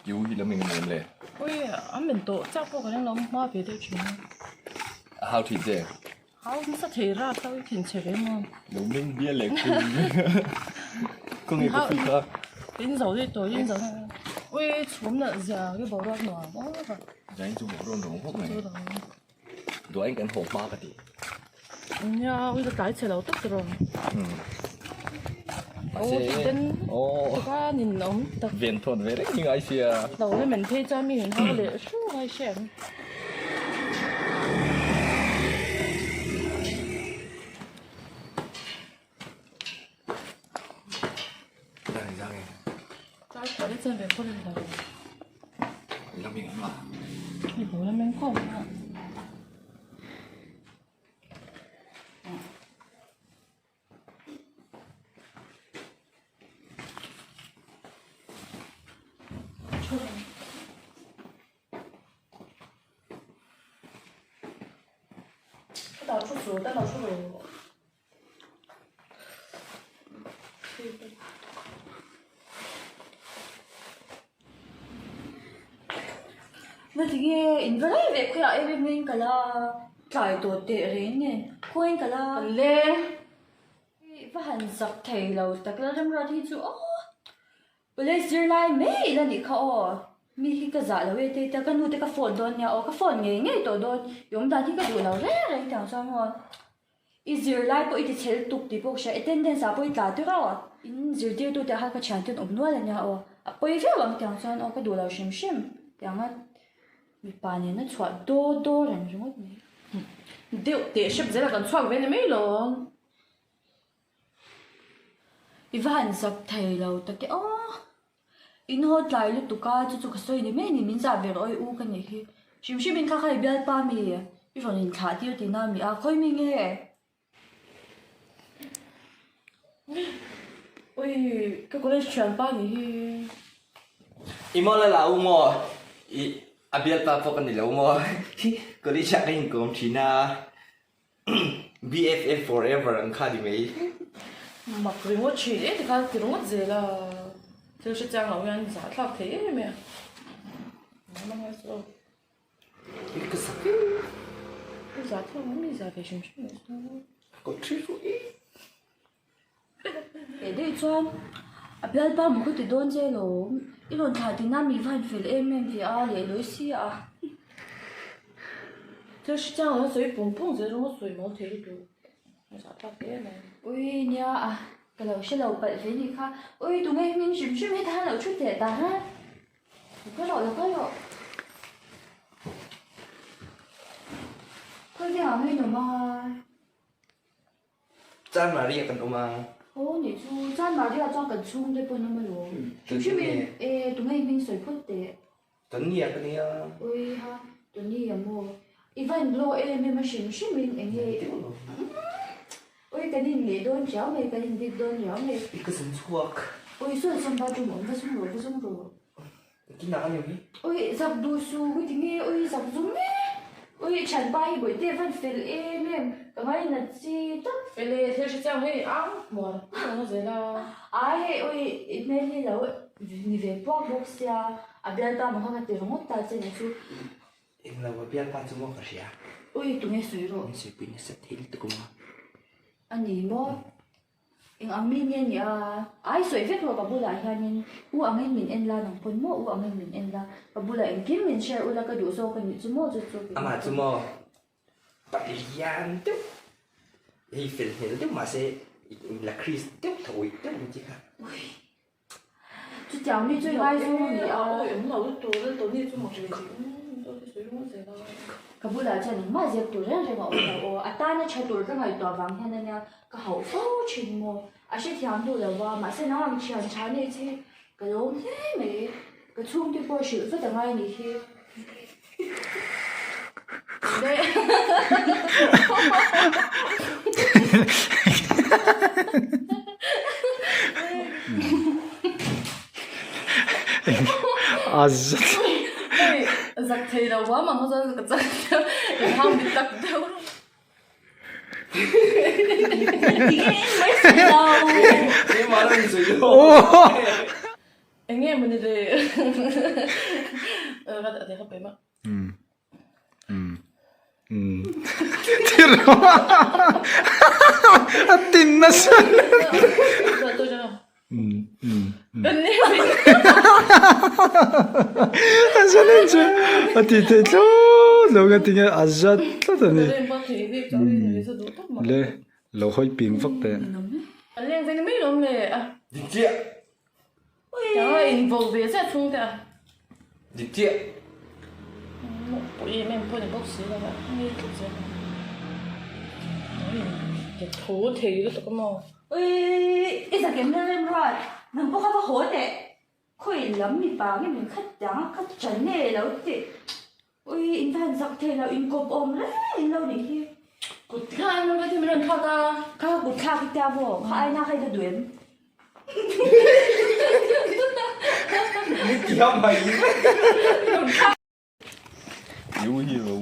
Iu hi lam eng em le? Ui, an men tawh chak pawh ka ring lo hma ve deuh thin a. A hau thin che? Hau nasa thei rat tho i thin chhe ve maw? Lo meng bial leh khum. Khawnge coffee kha? In zo deuh tawh in zo deuh. Ui, chhum nalh zia ke boruak nuam aw va. Zain chu boruak nuam khawp mai. Duain kan haw hma ka ti. Nia, ui ka tlai chhe lo tak tawh. Mahse, aw ka nin awm tak. Ven thawn ve reng hi ngai sia. Lo le men phei chuan mi in hau leh hru ngai hre ang. Na tinge in va rei ve khawiah em em in kal a tlai tawh teh reng nen khawiin kal a Kan leng va han zak thei lo tak la remruat hi chu aw College zirlai mai ila nih kha aw, mi hi ka zah lo e te te ka nu te ka phone dawn nia aw, ka phone ngei ngei tawh dawn, i awm dan hi ka duh lo reng reng tiang chuan maw, i zirlai pawh i ti chhel tuk tih pawh ka hria, attendance ah pawh i tla tir aw, in zirtirtu te ah khan ka thian ten awm nual ania aw, a pawi viau ang tiang chuan aw ka duh lo hrim hrim tiang a mipa nena chhuah daw daw reng ringawt mai. Deuh teh hrep zel a kan chhuak ve ni mai lo. I va han zak thei lo tak e aw. In haw tlai lutuk a, chu chu ka sawi ni mai a ni, min zah ve rawh awi u ka nih hi. Hrim hrim in kha kha i bialpa mi i rawn inthlah tir tihna a mi a, khawi mi nge? Ui, ka college thianpa nih hi. I maw la la u maw? I a bialpa pawh ka ni lo maw? College ah ka inkawm thin a. BFF forever ang kha ni mai. Mak ringawt thin e tikhan ti ringawt zel a, thil hre chiang lo hian zah thlak thei em em e a. Hmangaih chu aw. I ka sak em. I zah thlak mai mi zah ve hrim hrim mai chu. Ka thi ru e. Teh daih chuan a bialpa maw ka ti dawn che lawm, i rawn thlah tina mi va han fel em em ve a leh lawi si a. Thil hre chiang lo sawi pung pung zel rawng a sawi mawl thei lutuk a zah thlak hle mai. Ui nia a ka lo hre lo palh ve nih kha, ui tunge hming hrim hrim heta han lo thu teh ta ha. Lo kal rawh, lo kal rawh. Khawi vengah nge i awm a? Chan Maria kan awm a. Aw nih chu, Chan Maria chuan kan chhungte pawh an awm alawm. Hrim hrim in e tunge i hming sawi phawt teh. Tony-a ka nia. Ui ha, Tony-a maw? I va in blow em em a hrim hrim in enge Ui kan in ngeih dawn riau mai, kan in bik dawn riau mai. I ka zun chhuak. Ui sawi sawn bathroom awm va zung rawh, va zung rawh. Kinah ka ni hi. Ui zak duh su hui ti nge ui zak zum e. Ui thianpa hi bawihte van fel em em ka ngainat chi tak. Fel e thil hre chiang hei ang mual mual a zel a. Ai hei ui i hmel hi lo ni ve puak bawk sia a bialpa maw kha ka ti ringawt ta che nih chu. Englo a bialpa chu maw ka hria. Ui tunge sawi rawh. Min sawipui nasa thei lutuk awm a. A ni maw. Eng ang mi nge ni a? Ai sawi vek rawh ka bulah hianin u angin min en la nang pawn maw u angin min en la ka bulah engkim min share ula ka duh zawk a nih chu maw chu chu Amah chu maw palian deuh hei fel hmel deuh mahse la Chris deuh tha uih deuh ang chi kha. Ui chutiang mi chu i ngaizawng a ni a. Awi awm lo lutuk lal Tony chu mak ve tih umm dawt hi sawi ringawt zel a. Ka bulah chuan engmah zep tur reng reng a awm lo aw a tana tha tur ka ngaihtuah vang hian a nia Ka hauh fo thin maw? A hrethiam duh lo va, mahse nang ang thian tha nei che ka lawm hle mai. Ka chhungte pawh hrilh vat a ngai nih hi. Zak thei lo va, mahse chuan ka chak deuh, inhau mit tak deuh. Eng nge mawni le? Ka dah ka pem a. A tin nasa. A zalen chu a ti thei thlawt lo ka ti nge a zat tlat a ni. Le lo hawi ping vak teh. Dik chiah. In vo ve zet chhung te a. Dik chiah. Pawh em em pawh ni bawk si lo a mi tlat zel a. Ke tho thei lutuk a maw. Ui i zakem rem rem ruat nang pawh kha va haw teh khawi lam mipa nge min khat dang a ka chan nge lo ti ui in va han zak thei lo in kawp awm reng in lo nih hi. Kut kha an rawn min rawn thlak a. Kha kut thlak i tia maw kha aina kha i la duh em. Ni tia mai. Iu hi lo.